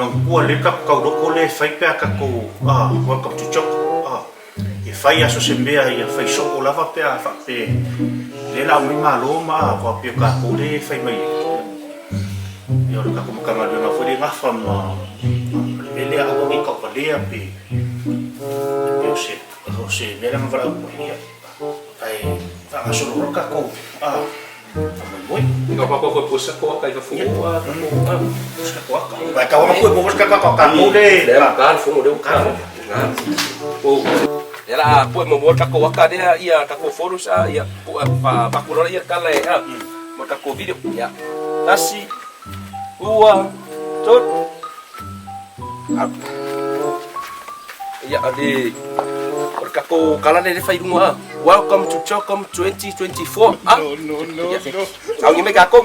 Manatua lelei le tatou tauloko lea e fai pe a tatou welcome to Joko e fai a so se mea ia fai soo lava pe a faape lea la aumai malo ma aua pei o tatou lea e fai mai ai ia o le tatou Matagaluega foi lea e gafa ma le mea lea aua nei tauvalea pe pei o se o se mea lea na valaau atu ai ia ae faagasolo loa le tatou Faamoemoe. Ika pa ko pusa ko aka ifa fu a ko a. Pusa ko aka. Vai ka ona pue mo ka ka ka mo le. Le ka fu mo le ka. O. Era pue mo mo ka ko aka dia ia ka ko foros a ia pu pa pa ko ia kala e a. Mo ka ko video ia. Tasi dua tolu. Ia le o le tatou kala lea e fai i luga Welcome to Chocom 2024. Ah. No, no, no, no. Saugi mai tatou.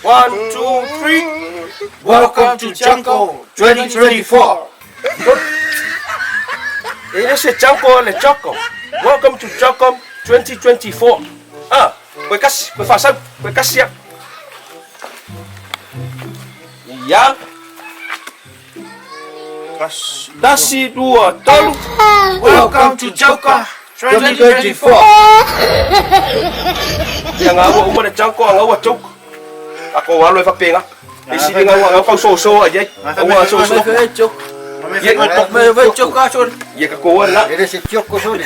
One, two, three. Welcome to Chocom 2024. E le se Chocom le Chocom. Welcome to Chocom 2024. Ah, koe kasi, koe faasau, koe kasi ia. Ia. Tasi, dua, tolu. Welcome to Joka 2024. Ia ngā ua uma le Joko, ngā ua Joko. Ako alo e whapenga. E sili ngā ua ngā kau so so ai ai. Ua so so. Ia Ia ka koa na. Ele se Joko soli.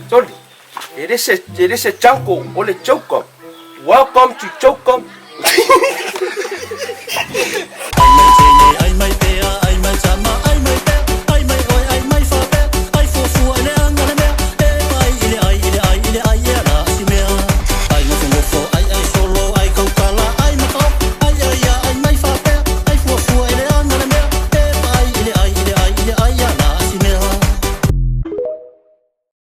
Soli. E le se Joko o le Joko. Welcome to Joko.